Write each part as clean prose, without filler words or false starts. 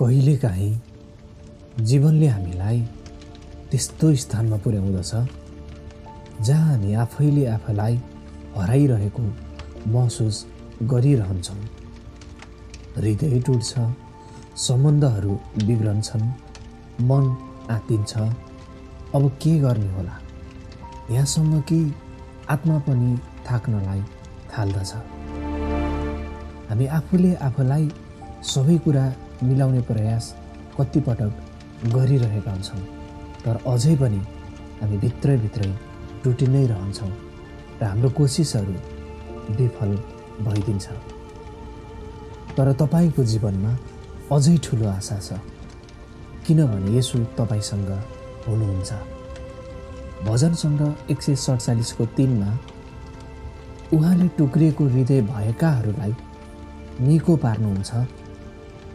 कहिलेकाहीँ जीवनले हामीलाई त्यस्तो स्थानमा पुर्याउँदछ जहाँ हामी आफैले आफैलाई हराइरहेको महसुस गरिरहन्छौँ। हृदय टुट्छ, सम्बन्धहरू बिग्रन्छन्, मन आत्तिन्छ। अब के गर्ने होला? यहाँसम्म कि आत्मा पनि थाक्नलाई थाल्दछ। हामी आफूले आफूलाई सबै कुरा मिलाउने प्रयास कतिपटक गरिरहेका हुन्छौँ, तर अझै पनि हामी भित्रै टुटि नै रहन्छौँ र हाम्रो कोसिसहरू विफल भइदिन्छ। तर तपाईँको जीवनमा अझै ठुलो आशा छ, किनभने यसो तपाईँसँग हुनुहुन्छ। भजन सङ्ग्रह 147 3 उहाँले टुक्रिएको हृदय भएकाहरूलाई निको पार्नुहुन्छ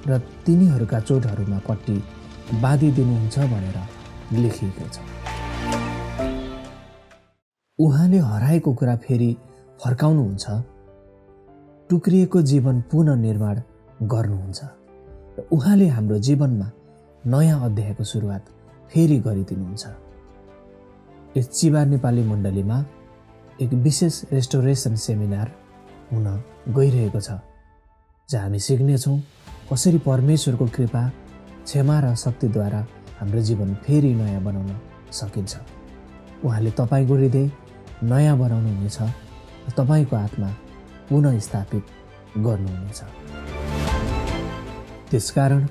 र तिनीहरूका चोटहरूमा पट्टी बाँधिदिनुहुन्छ भनेर लेखिएको छ। उहाँले हराएको कुरा फेरि फर्काउनुहुन्छ, टुक्रिएको जीवन पुनर्निर्माण गर्नुहुन्छ र उहाँले हाम्रो जीवनमा नयाँ अध्यायको सुरुवात फेरि गरिदिनुहुन्छ। यस चिबा नेपाली मण्डलीमा एक विशेष रेस्टोरेसन सेमिनार हुन गइरहेको छ, जहाँ हामी सिक्नेछौँ कसरी परमेश्वरको कृपा, क्षमा र शक्तिद्वारा हाम्रो जीवन फेरि नयाँ बनाउन सकिन्छ। उहाँले तपाईँको हृदय नयाँ बनाउनुहुनेछ र तपाईँको आत्मा पुनः स्थापित गर्नुहुनेछ। त्यसकारण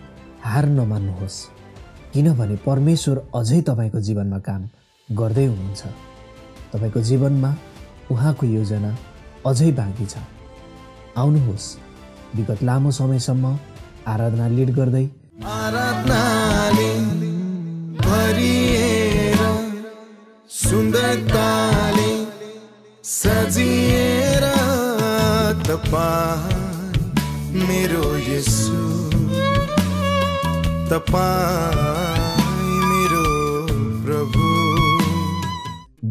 हार नमान्नुहोस्, किनभने परमेश्वर अझै तपाईँको जीवनमा काम गर्दै हुनुहुन्छ। तपाईँको जीवनमा उहाँको योजना अझै बाँकी छ। आउनुहोस्, विगत लामो समयसम्म आराधना लिड गर्दै आराधनाले भरिएर सुन्दरताले सजिएर तपाईँ मेरो येशू, तपाईँ मेरो प्रभु।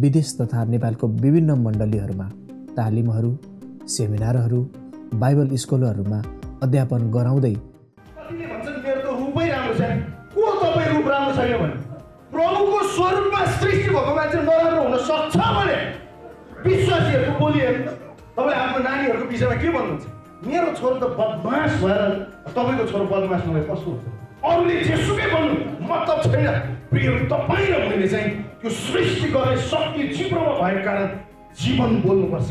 विदेश तथा नेपालको विभिन्न मण्डलीहरूमा तालिमहरू, सेमिनारहरू, बाइबल स्कुलहरूमा अध्यापन गराउँदै कतिले भन्छन् मेरो त रूपै राम्रो छैन। को तपाईँ रूप राम्रो छैन भने? प्रभुको स्वरूपमा सृष्टि भएको मान्छे नराम्रो हुन सक्छ भने विश्वासीहरूको बोली हेर्नु। तपाईँ आफ्नो नानीहरूको विषयमा के भन्नुहुन्छ? मेरो छोरो त बदमास भएर तपाईँको छोरो बदमास नभए कसो हुन्छ? अरूले जेसुकै भन्नु मतलब छैन। प्रियहरू, तपाईँ र मैले चाहिँ त्यो सृष्टि गर्ने शक्ति जिब्रोमा भएको कारण जीवन बोल्नुपर्छ।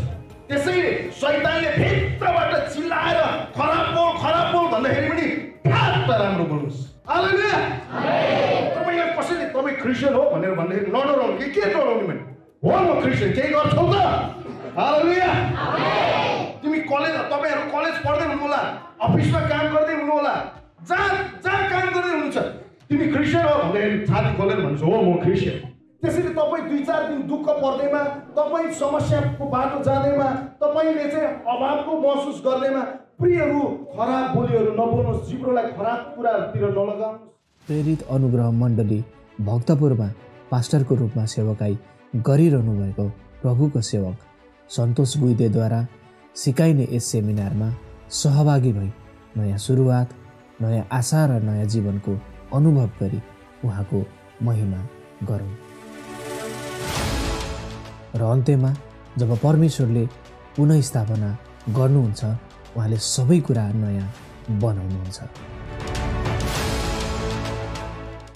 त्यसैले शैतानले भित्रबाट चिल्लाएर खराब बोल भन्दाखेरि पनि फ्याट राम्रो बोल्नुहोस्। हालेलुया। तपाईँ कसैले तपाईँ क्रिस्चियन हो भनेर भन्दाखेरि नडराउनु। के डराउने भने? हो म क्रिस्चियन, केही गर्छौ त? हालेलुया। तिमी कलेज, तपाईँहरू कलेज पढ्दै हुनु होला, अफिसमा काम गर्दै हुनु होला, जहाँ काम गर्दै हुनुहुन्छ, तिमी क्रिस्चियन हो भन्दाखेरि छाती खोलेर भन्छ हो म क्रिस्चियन। त्यसैले तपाईँ 2-4 दिन दुःख पर्दैमा, तपाईँ समस्याको बाटो जाँदैमा, तपाईँले चाहिँ अभावको महसुस गर्दैमा प्रियहरू खराब बोलीहरू नबोल्नुहोस्, जिब्रोलाई खराब कुराहरूतिर नलगाउनुहोस्। प्रेरित अनुग्रह मण्डली भक्तपुरमा पास्टरको रूपमा सेवकाई गरिरहनु भएको प्रभुको सेवक सन्तोष गुइदेद्वारा सिकाइने यस सेमिनारमा सहभागी भई नयाँ सुरुवात, नयाँ आशा र नयाँ जीवनको अनुभव गरी उहाँको महिमा गरौँ। र अन्त्यमा जब परमेश्वरले पुनः स्थापना गर्नुहुन्छ, उहाँले सबै कुरा नयाँ बनाउनुहुन्छ।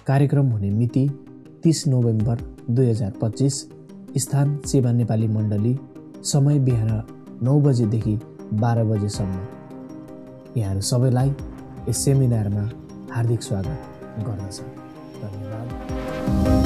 कार्यक्रम हुने मिति 30 नोभेम्बर 2025, स्थान चिबा नेपाली मण्डली, समय बिहान 9 बजेदेखि 12 बजेसम्म। यहाँहरू सबैलाई यस सेमिनारमा हार्दिक स्वागत गर्दछ। धन्यवाद।